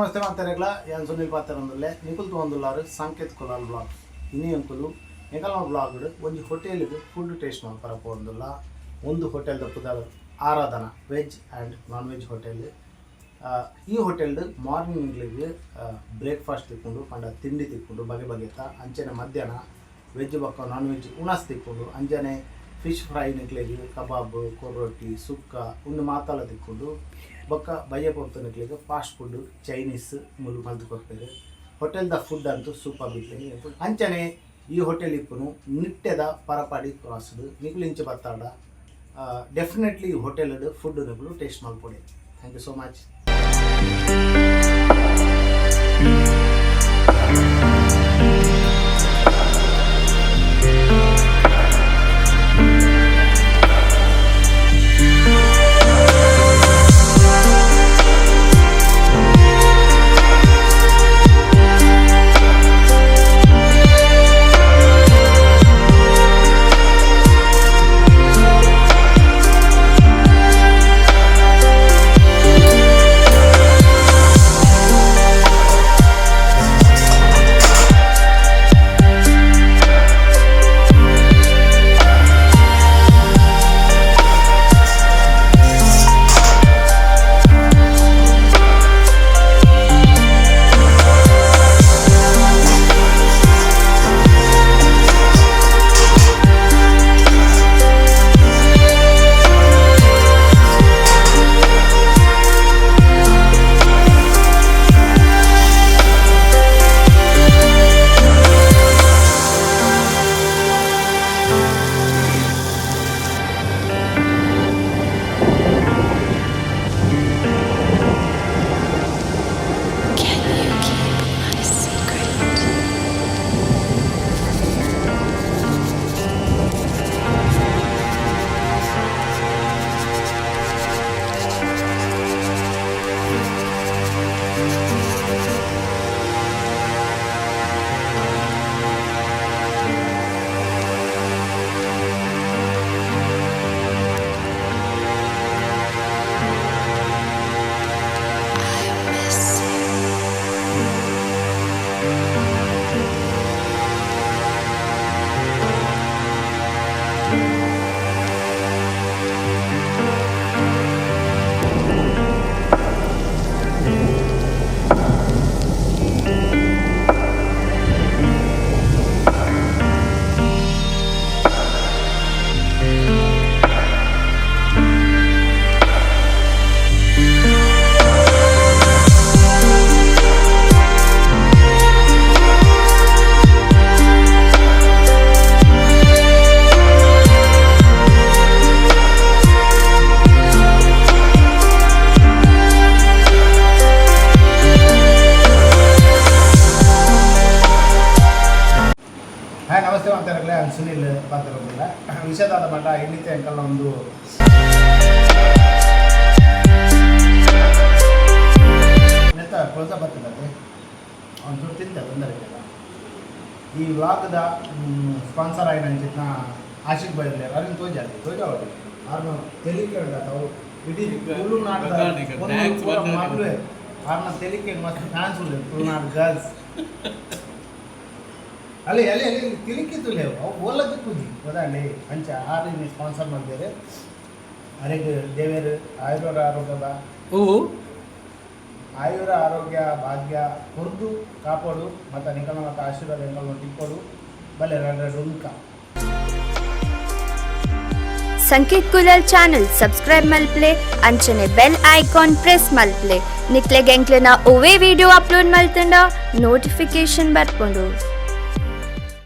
ನಮಸ್ತೆ ಮಾತಾರಗ್ಲ ಯಾನ್ ಸುನಿಲ್ ಪಾತೆರೊಂದುಲ್ಲೆ. ನಿಕುಲು ತೂವೊಂದುಲ್ಲಾರ್ ಸಂಕೇತ್ ಕುಲಾಲ್ ಬ್ಲಾಗ್ಸ್. ಇನಿ ಎಂಕುಲು ಎಂಕಲ್ನ ಬ್ಲಾಗ್ಡ್ ಒಂಜಿ ಹೋಟೆಲ್ಗ್ ಫುಡ್ ಟೇಸ್ಟ್ ಮಲ್ಪರ ಪೋವೊಂದುಲ್ಲ. ಉಂದು ಹೋಟೆಲ್ದ ಪುದರ್ ಆರಾಧನಾ veg and non veg hotel. ಈ ಹೋಟೆಲ್ಡ್ ಮಾರ್ನಿಂಗ್ ನಿಕ್ಲೆಗ್ ಬ್ರೇಕ್ಫಾಸ್ಟ್ ತಿಕ್ಕುಂಡು, ಪಂಡ ತಿಂಡಿ ತಿಕ್ಕುಂಡು ಬಗೆ ಬಗೆತ. ಅಂಚನೆ ಮಧ್ಯಾಹ್ನ ವೆಜ್ ಬೊಕ್ಕ ನಾನ್ ವೆಜ್ ಉಣಸ್ ತಿಕ್ಕುಂಡು. ಅಂಚನೆ ಫಿಶ್ ಫ್ರೈ ನಿಕ್ಲೆಗ್, ಕಬಾಬ್, ಕೊರೊಟ್ಟಿ, ಸುಕ್ಕ ಉಂದು ಮಾತಲ ತಿಕ್ಕುಂಡು. ಬೊಕ್ಕ ಬಯ್ಯ ಪೊರ್ತು ನಿಕ್ಲೆಗ್ ಫಾಸ್ಟ್ ಫುಡ್ ಚೈನೀಸ್ ಮೂಲು ಮಲ್ತ್ ಕೊರ್ಪೆರ್. ಹೋಟೆಲ್ದ ಫುಡ್ ಅಂತೂ ಸೂಪರ್ ಇತ್ತ್ಂಡ್. ಅಂಚನೆ ಈ ಹೋಟೆಲ್ ಇಪ್ಪುನು ನಿಟ್ಟೆದ ಪರಪಾಡಿ ಕ್ರಾಸ್ಡ್. ನಿಕುಲು ಇಂಚ ಬತ್ತಾಡ ಡೆಫಿನೆಟ್ಲಿ ಈ ಹೋಟೆಲ್ ಫುಡ್ ನಿಕುಲು taste ಮಲ್ಪೊಡೆ. Thank you so much. Can you keep my secret? I miss you. Hi, ನಮಸ್ತೆ ಮಾತಾಡಲೇ. ನಾನು ಸುನಿಲ್ ಪಾತೆರೊಂದುಲ್ಲೆ. ವಿಷಯದಾದ ಮಟ್ಟ ಇನ್ನಿತ್ತೆ ಎಂಕಲ್ನ ಒಂದು ನೆತ್ತ ಕೊಳ್ತ ಬರ್ತದೆ, ಒಂಚೂರು ತಿಂತೆ, ತೊಂದರೆ ಇಲ್ಲ. ಈ ವ್ಲಾಗ್ದ ಸ್ಪಾನ್ಸರ್ ಆಯಿನ ಅಂಚಿನ ಆಶಿಕ್ ಬೈರ್ಲೆ ಅರಿನ್ ತೋಜಾಲಿ ತೋಜಾವಡಿ. ಆರ್ನ ತೆಲಿಕೆ ಉಂಡತ ಅವು ಇಡೀ ತುಳುನಾಡ್ದ ಪೊಣ್ಣುಲು ಪೂರ ಮದುವೆ. ಆರ್ನ ತೆಲಿಕೆ ಮಸ್ತ್ ಫ್ಯಾನ್ಸ್ ಉಲ್ಲೆರ್ ತುಳುನಾಡ್ ಗರ್ಲ್ಸ್. ಅಲ್ಲಿ ಅಲ್ಲಿ ಅಲ್ಲಿ ತಿಳಿಕೆ ತುಲೆ ಅವು ಓಲದ ಪೂಜಿ ಗೊತ್ತಾಂಡಿ. ಅಂಚ ಆರ್ ಇನಿ ಸ್ಪಾನ್ಸರ್ ಮಲ್ದೆರ್. ಅರೆಗ್ ದೇವೆರ್ ಆಯುರ ಆರೋಗ್ಯದ ಓ ಆಯುರ ಆರೋಗ್ಯ ಭಾಗ್ಯ ಕೊರ್ದು ಕಾಪೋಡು ಮತ್ತು ನಿಕಲ್ನ ಮತ್ತು ಆಶೀರ್ವಾದ ಎಂಕಲ್ನ ತಿಕ್ಕೊಡು. ಬಲೆ ರಡ್ಡ್ ರಡ್ಡ್ ಉಲ್ಕ. ಸಂಕೇತ್ ಕುಲಲ್ ಚಾನಲ್ ಸಬ್ಸ್ಕ್ರೈಬ್ ಮಲ್ಪ್ಲೆ, ಅಂಚನೆ ಬೆಲ್ ಐಕಾನ್ ಪ್ರೆಸ್ ಮಲ್ಪ್ಲೆ. ನಿಕ್ಲೆಗ್ ಎಂಕ್ಲೆನ ಒವ್ವೇ ವಿಡಿಯೋ ಅಪ್ಲೋಡ್ ಮಲ್ತಂಡ ನೋಟಿಫಿಕೇಶನ್ ಬರ್ಪುಂಡು.